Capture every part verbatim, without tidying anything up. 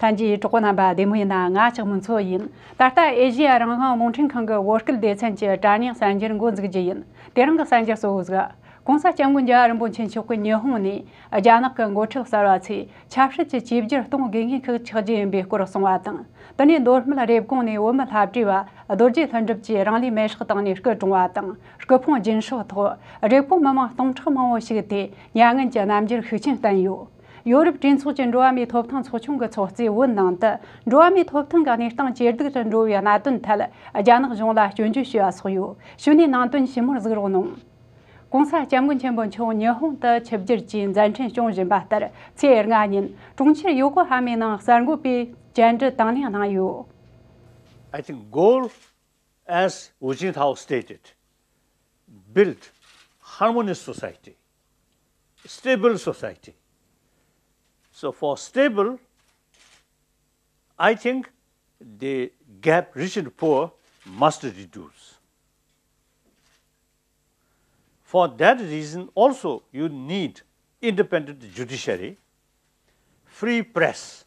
ཐན་ཇིའི་གྲོགས་པོ་རྣམ་པ་བདེ་མོ་ཡིན་ན། ང་ལྕགས་མོ་མཚོ་ཡིན། ད་ལྟ་ཨེ་ཤེ་ཡ་རང་དབང་རླུང་འཕྲིན་ཁང་གི་བོད་སྐད་སྡེ་ཚན་གྱི་དྲ་བརྙན་གསར་འགྱུར་འགོ་འཛུགས་རྒྱུ་ཡིན། དེ་རིང་གི་གསར་འགྱུར་གཙོ་བོ་ཟིག །གོང་ས་སྐྱབས་མགོན་རྒྱལ་བ་རིན་པོ་ཆེ་མཆོག་གིས་ཉི་ཧོང་ནས་རྒྱ་ནག་གི་འགོ་ཁྲིད་གསར་བ་ཚོས་ཆབ་སྲིད་ཀྱི་བཅོས་བསྒྱུར་གཏོང་དགོས་ངེས་ཤིག་ཆགས་རྒྱུ་ཡིན་པའི་སྐོར་གསུངས་པ་དང་། དེ་ནས་མདོ་སྨད་རེབ་གོང་ནས་བོད་མི་ལྷ་བྲིས་པ་རྡོ་རྗེ་ལྷུན་གྲུབ་ཀྱིས་རང་ལུས་མེར་སྲེག་བཏང་ནས་སྐུ་གྲོངས་པ་དང་། སྐུ་ཕུང་སྦྱིན་སྲེག་ཐོག་རེབ་གོང་མི་མང་སྟོང་ཕྲག་མང་བོ་ཞིག་དེ་མྱ་ངན་གྱི་རྣམ་འགྱུར་ཤུགས་ཆེན་བསྟན་ཡོད། ཡོ་རོབ་གྲོས་ཚོགས་ཀྱི་འགྲོ་བ་མིའི་ཐོབ་ཐང་ཚོགས་ཆུང་གི་ཚོགས་གཙོས་བོད་ནང་དུ་འགྲོ་བ་མིའི་ཐོབ་ཐང་གི་གནས་སྟངས་ཇེ་སྡུག་ཏུ་འགྲོ་བའི་གནད་དོན་ཐད་རྒྱ་ནག་གཞུང་ལ་སྐྱོན་བརྗོད་ཞུས་པ་སོགས་ཡོད། གཞུག་ནས་ནང་དོན་ཞིབ་མོར་གཟིགས་རོགས་གནང་། །གོང་ས་སྐྱབས་མགོན་ཆེན་པོ་མཆོག་ཉི་ཧོང་དུ་ཆིབས་བསྒྱུར་གྱིས་མཛད་འཕྲིན་སྐྱོང་བཞིན་པ་ལྟར། ཚེས་ལྔ་ཉིན་གྲོང་ཁྱེར་ཡོ་ཀོ་ཧ་མའི་ནང་གསར་འགོད་པས་བཅར་འདྲི་དང་ལེན་གནང་ཡོད། I think goal as Wu Jintao stated, build harmonious society, stable society. So for stable, I think the gap rich and poor must reduce. For that reason also you need independent judiciary, free press,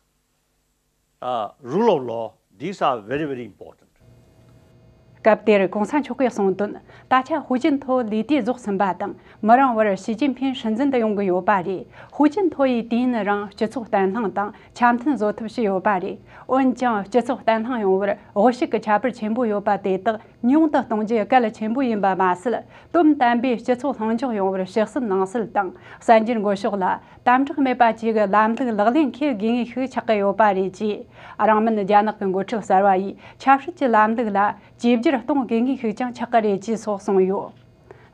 uh, rule of law. These are very, very important. སྐབས་དེར་གོང་ས་མཆོག་གིས་གསུངས་དོན། ད་ཆ་ཧུའུ་ཅིན་ཐོ་ལས་དུས་རྫོགས་ཟིན་པ་དང་། མི་རིང་བར་ཞི་ཅིན་ཕིན་སྲིད་འཛིན་དུ་ཡོང་གི་ཡོད་པ་རེད། ཧུའུ་ཅིན་ཐོ་ཡིས་དུས་ཡུན་རིང་སྤྱི་ཚོགས་བརྟན་ལྷིང་དང་འཆམ་མཐུན་བཟོ་ཐབས་བྱས་ཡོད་པ་རེད། འོན་ཀྱང་སྤྱི་ཚོགས་བརྟན་ལྷིང་ཡོང་བར་དབུ་ཞུགས་ཀྱི་ཁྱད་པར་ཆེན་པོ་ཡོད་པ་དེ་དག་ཉུང་དུ་གཏོང་རྒྱུ་གལ་ཆེན་པོ་ཡིན་པ་མ་ཟད། དོན་དམ་པའི་སྤྱི་ཚོགས་ལྷིང་འཇགས་ཡོང་བར་ཕྱི་སྲིད་ནང་སྲིད་དང་གསར་འགྱུར་འགོད་ཕྱོགས་ལ་དམ་དྲག་མེད་པ་བཅས་ཀྱི་ལམ་ལུགས་ལག་ལེན་འཁེལ་དགོས་ངེས་ཤིག་ཆགས་ཀྱི་ཡོད་པ་རེད། ཅེས་རིང་མིན་རྒྱ་ནག་གི་འགོ་ཁྲིད་གསར་བ་ཡིས་ཆབ་སྲིད་ཀྱི་ལམ་ལུགས་ལ་བཅོས་བསྒྱུར་གཏོང་དགོས་ངེས་ཤིག་ཀྱང་ཆགས་ཀྱི་རེད། ཅེས་སོགས་གསུངས་ཡོད།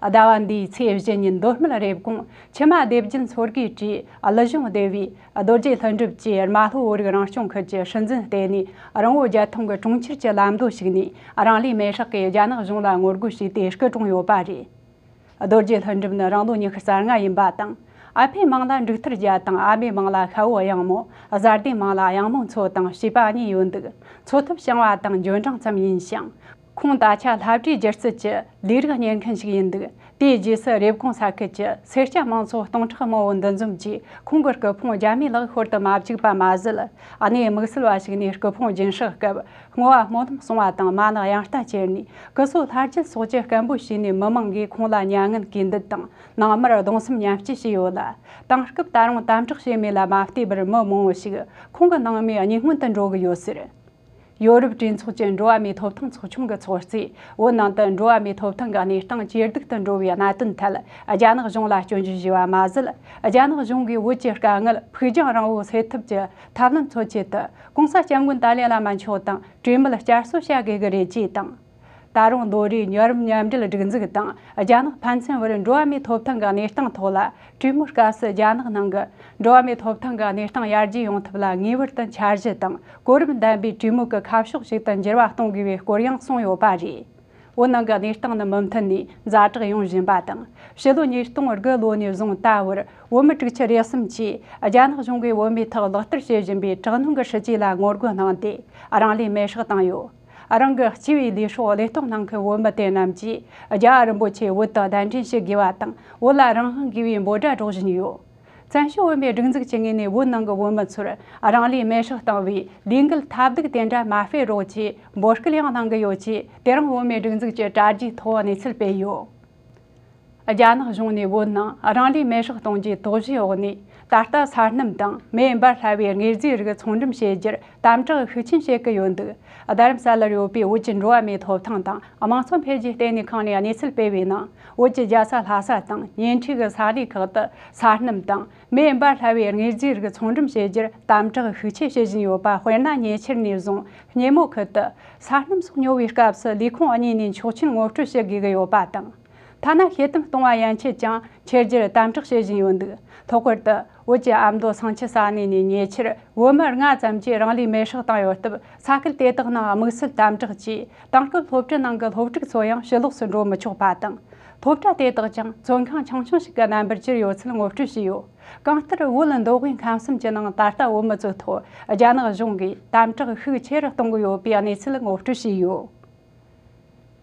ཟླ་བ་འདིའི་ཚེས་བཞི་ཉིན་མདོ་སྨད་རེབ་གོང་ཆུ་མ་སྡེ་བརྒྱུད་མཚོ་དགེའི་གྲྭའི་གླུ་གཞུང་སྡེ་བའི་རྡོ་རྗེ་ལྷུན་གྲུབ་ཀྱིས་རྨ་ལྷོ་བོད་རིགས་རང་སྐྱོང་ཁུལ་གྱི་སྲིད་འཛིན་བསྟེན་ནས། རིང་བོ་བརྒྱད་ཐམ་གྱི་གྲོང་ཁྱེར་གྱི་ལམ་མདོ་ཞིག་ནས་རང་ལུས་མེར་སྲེག་གིས་རྒྱ་ནག་གཞུང་ལ་ངོ་རྒོལ་བྱས་ཏེ་སྐུ་གྲོངས་ཡོད་པ་རེད། རྡོ་རྗེ་ལྷུན་གྲུབ་ནི་རང་ལོ་ཉི་ཤུ་རྩ་ལྔ་ཡིན་པ་དང་། ཨ་ཕའི་མིང་ལ་འབྲུག་ཐར་རྒྱལ་དང་། ཨ་མའི་མིང་ལ་ཤ་བོ་གཡང་མོ། བཟའ་ཟླའི་མིང་ལ་གཡང་མོ་མཚོ་དང་བྱིས་པ་གཉིས་ཡོད་འདུག། འཚོ་ཐབས་བྱང་བ་དང་འཇོན་གྲངས་ཙམ་ཡིན་ཞིང་། ཁོང་ད་ཆ་ལྷ་བྲིས་སྒྱུ་རྩལ་གྱི་ལས་རིགས་གཉེར་མཁན་ཞིག་ཡིན་འདུག། དེའི་རྗེས་སུ་རེབ་གོང་ས་ཁུལ་གྱི་སེར་སྐྱ་མང་ཚོགས་སྟོང་ཕྲག་མང་བོ་འདུ་འཛོམས་ཀྱིས་ཁོང་གི་སྐུ་ཕུང་རྒྱ་མིའི་ལག་ཤོར་དུ་མ་བཅུག་པ་མ་ཟད། གནས་དམིགས་བསལ་བ་ཞིག་ནས་སྐུ་ཕུང་སྦྱིན་སྲེག་སྐབས་བསྔོ་བ་སྨོན་ལམ་གསུང་བ་དང་། མ་ཎི་གཡང་རྟ་བཅས་ནས་སྐུ་གསོལ་ལྷ་རྒྱལ་སོགས་ཀྱི་སྐད་འབོད་བྱས་ནས་མི་མང་གིས་ཁོང་ལ་མྱ་ངན་གུས་འདུད་དང་། ནང་མིར་གདུང་སེམས་མཉམ་སྐྱེད་བྱས་ཡོད་ལ། དེང་སྐབས་ད་རུང་དམ་དྲག་བྱས་མེད་ལ་མ་བལྟས་པར་མི་མང་བོ་ཞིག་ཁོང་གི་ནང་མིའི་སྙིང་དབུས་དུ་འགྲོ་གི་ཡོད་ཟེར། ཡོ་རོབ་གྲོས་ཚོགས་ཀྱི་འགྲོ་བ་མིའི་ཐོབ་ཐང་ཚོགས་ཆུང་གི་ཚོགས་གཙོས་བོད་ནང་དུ་འགྲོ་བ་མིའི་ཐོབ་ཐང་གི་གནས་སྟངས་ཇེ་སྡུག་ཏུ་འགྲོ་བའི་གནད་དོན་ཐད་རྒྱ་ནག་གཞུང་ལ་སྐྱོན་བརྗོད་ཞུས་པ་མ་ཟད། རྒྱ་ནག་གཞུང་གིས་བོད་ཀྱི་དཀའ་ངལ་ཕུགས་རྒྱང་རིང་བོ་སེལ་ཐབས་ཀྱི་ཐབས་ལམ་འཚོལ་ཆེད་དུ་གོང་ས་སྐྱབས་མགོན་ཏཱ་ལའི་བླ་མ་མཆོག་དང་གྲོས་མོལ་བསྐྱར་གསོ་བྱ་དགོས་ཀྱི་རེད་ཅེས་དང་། ད་རུང་ལོ་རེའི་མྱི་རབས་མཉམ་འབྲེལ་སྒྲིག་འཛུགས་དང་རྒྱ་ནག་ཕན་ཚུན་བར་འགྲོ་བ་མིའི་ཐོབ་ཐང་གི་གནས་སྟངས་ཐོག་ལ་གྲོས་མོལ་སྐབས་སུ་རྒྱ་ནག་ནང་གི་འགྲོ་བ་མིའི་ཐོབ་ཐང་གི་གནས་སྟངས་ཡར་རྒྱས་ཡོང་ཐབས་ལ་ངེས་པར་དུ་འཆར་གཞི་དང་གོ་རིམ་ལྡན་པའི་གྲོས་མོལ་གྱི་ཁ་ཕྱོགས་ཤིག་ཏུ་འགྱུར་བ་གཏོང་དགོས་པའི་སྐོར་ཡང་གསུངས་ཡོད་པ་རེད། བོད་ནང་གི་གནས་སྟངས་ནི་མུ་མཐུད་ནས་ཛ་དྲག་ཡོང་བཞིན་པ་དང་། ཕྱི་ལོ་ཉིས་སྟོང་དགུ་ལོ་ནས་བཟུང་ད་བར་བོད་མི་དྲུག་ཅུ་རེ་གསུམ་གྱིས་རྒྱ་ནག་གཞུང་གིས་བོད་མིའི་ཐོག་ལག་བསྟར་བྱེད་བཞིན་པའི་དྲག་གནོན་གྱི་སྲིད་ཇུས་ལ་ངོ་རྒོལ་གནང་སྟེ་རང་ལུས་མེར་སྲེག་བཏང་ཡོད། རང་གི་སྤྱི་པའི་ལས་སྲོག་བློས་གཏོང་གནང་མཁན་བོད་མི་དེ་རྣམས་ཀྱིས་རྒྱལ་བ་རིན་པོ་ཆེ་བོད་དུ་གདན་འདྲེན་བྱེད་དགོས་པ་དང་། བོད་ལ་རང་དབང་དགོས་པའི་འབོད་སྒྲ་སྒྲོག་བཞིན་ཡོད། བཙན་བྱོལ་བོད་མིའི་སྒྲིག་འཛུགས་ཀྱི་ངོས་ནས་བོད་ནང་གི་བོད་མི་ཚོར་རང་ལུས་མེར་སྲེག་བཏང་བའི་ལས་འགུལ་ཐབས་སྡུག་དེ་འདྲ་མ་སྤེལ་རོགས་ཅེས་འབོད་སྐུལ་ཡང་གནང་གི་ཡོད་ཅེས་དེ་རིང་བོད་མིའི་སྒྲིག་འཛུགས་ཀྱི་དྲ་རྒྱའི་ཐོག་གནས་ཚུལ་སྤེལ་ཡོད། རྒྱ་ནག་གཞུང་ནས་བོད་ནང་རང་ལུས་མེར་སྲེག་གཏོང་རྒྱུའི་དོགས་གཞིའི་འོག་ནས། ད་ལྟ་ས་སྣུམ་དང་མེ་འབར་སླ་བའི་དངོས་རྫས་རིགས་ཚོང་འགྲེམས་བྱེད་རྒྱུར་དམ་དྲག་ཤུགས་ཆེན་བྱེད་ཀྱི་ཡོད་འདུག། རྡ་རམ་ས་ལར་ཡོད་པའི་བོད་ཀྱི་འགྲོ་བ་མིའི་ཐོབ་ཐང་དང་དམངས་གཙོ་འཕེལ་རྒྱས་ལྟེ་གནས་ཁང་ནས་གནས་ཚུལ་སྤེལ་བའི་ནང་། བོད་ཀྱི་རྒྱལ་ས་ལྷ་ས་དང་ཉེ་འཁྲིས་ཀྱི་ས་གནས་ཁག་ཏུ་ས་སྣུམ་དང་མེ་འབར་སླ་བའི་དངོས་རྫས་རིགས་ཚོང་འགྲེམས་བྱེད་རྒྱུར་དམ་དྲག་ཤུགས་ཆེ་བྱེད་བཞིན་ཡོད་པ། དཔེར་ན། ཉེ་ཆར་ནས་བཟུང་སྙེ་མོ་ཁུལ་དུ་ས་སྣུམ་སོགས་ཉོ་བའི་སྐབས་སུ་ལས་ཁུངས་གཉིས་ནས་ཆོག་མཆན་ངོ་སྤྲོད་བྱེད་དགོས་ཀྱི་ཡོད་པ་དང་། ཐ་ན་ཤེལ་དམ་གཏོང་བ་ཡན་ཆད་ཀྱང་འཁྱེར་རྒྱུར་དམ་དྲག་བྱེད་བཞིན་ཡོད་འདུག། ལྷག་པར་དུ་བོད་ཀྱི་ཨ་མདོ་བསང་ཆུ་ས་གནས་ནས་ཉེ་ཆར་བོད་མི་ལྔ་ཙམ་གྱིས་རང་ལུས་མེར་སྲེག་བཏང་ཡོད་སྟབས། ས་ཁུལ་དེ་དག་ནང་དམིགས་བསལ་དམ་དྲག་གིས་དེང་སྐབས་སློབ་གྲྭ་ནང་གི་སློབ་ཕྲུག་ཚོ་ཡང་ཕྱི་ལོགས་སུ་འགྲོ་མི་ཆོག་པ་དང་། སློབ་གྲྭ་དེ་དག་ཀྱང་བཙོན་ཁང་ཆུང་ཆུང་ཞིག་གི་རྣམ་པར་གྱུར་ཡོད་ཚུལ་ངོ་སྤྲོད་བྱས་ཡོད། གང་ལྟར། བོད་མདོ་དབུས་ཁམས་གསུམ་གྱི་ནང་ད་ལྟ་བོད་མི་ཚོའི་ཐོག་རྒྱ་ནག་གཞུང་གིས་དམ་དྲག་ཤུགས་ཆེ་རུ་གཏོང་གི་ཡོད་པའི་གནས་ཚུལ་ངོ་སྤྲོད་བྱས་ཡོད།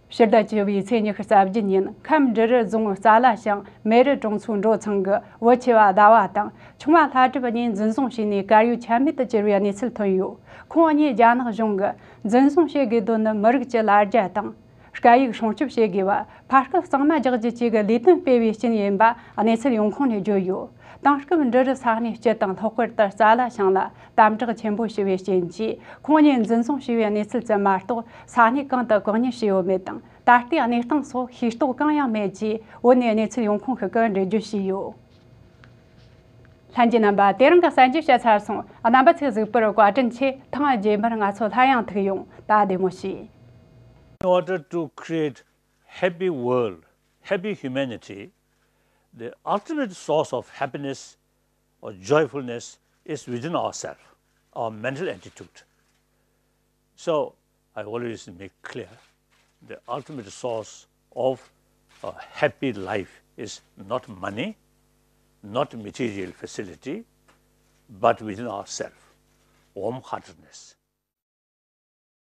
ཕྱི་ཟླ་བཅུ་བའི་ཚེས་ཉི་ཤུ་རྩ་བརྒྱད་ཉིན་ཁམས་འབྲི་རུ་རྫོང་རྩ་ལ་ཞང་མེ་རི་གྲོང་ཚོའི་འབྲོག་ཚང་གི་བུ་ཆེ་བ་ཟླ་བ་དང་ཆུང་བ་ལྷ་གྲུབ་གཉིས་འཛིན་བཟུང་བྱས་ནས་དཀར་ཡོལ་ཆ་མེད་དུ་གྱུར་བའི་གནས་ཚུལ་ཐོན་ཡོད། ཁོང་གཉིས་རྒྱ་ནག་གཞུང་གིས་འཛིན་བཟུང་བྱེད་དགོས་དོན་ནི་མི་རིགས་ཀྱི་ལ་རྒྱ་དང་། སྐད་ཡིག་སྲུང་སྐྱོབ་བྱེད་དགོས་པ། ཕར་སྐུལ་གཙང་མ་རྒྱག་རྒྱུ་བཅས་ཀྱི་ལས་དོན་སྤེལ་བའི་རྐྱེན་ཡིན་པ་གནས་ཚུལ་ཡོང་ཁུངས་ནས་བརྗོད་ཡོད། དེང་སྐབས་འབྲི་རུ་ས་གནས་སྤྱི་དང་ལྷག་པར་དུ་རྩ་ལ་ཞང་ལ་དམ་དྲག་ཆེན་པོ་བྱས་པའི་རྐྱེན་གྱིས་ཁོང་གཉིས་འཛིན་བཟུང་བྱས་པའི་གནས་ཚུལ་ཙམ་མ་གཏོགས་ས་གནས་གང་དུ་བཀག་ཉར་བྱས་ཡོད་མེད་དང་ད་ལྟའི་གནས་སྟངས་སོགས་ཤེས་རྟོགས་གང་ཡང་མེད་ཅེས་བོད་ནས་གནས་ཚུལ་ཡོང་ཁུངས་ཤིག་གིས་འགྲེལ་བརྗོད་བྱས་ཡོད། ལྷན་རྒྱས་རྣམ་པ། དེ་རིང་གི་གསར་འགྱུར་བཤད་ཚར་སོང་། རྣམ་པ་ཚོས་གཟིགས་པར་བཀའ་དྲིན་ཆེ། ཐེངས་རྗེས་མར་ང་ཚོ་སླར་ཡང་ཐུག་ཡོང་། ད་བདེ་མོ་བྱོས། In order to create happy world, happy humanity, the ultimate source of happiness or joyfulness is within ourselves, our mental attitude. So I always make clear, the ultimate source of a happy life is not money, not material facility, but within ourselves, warm-heartedness.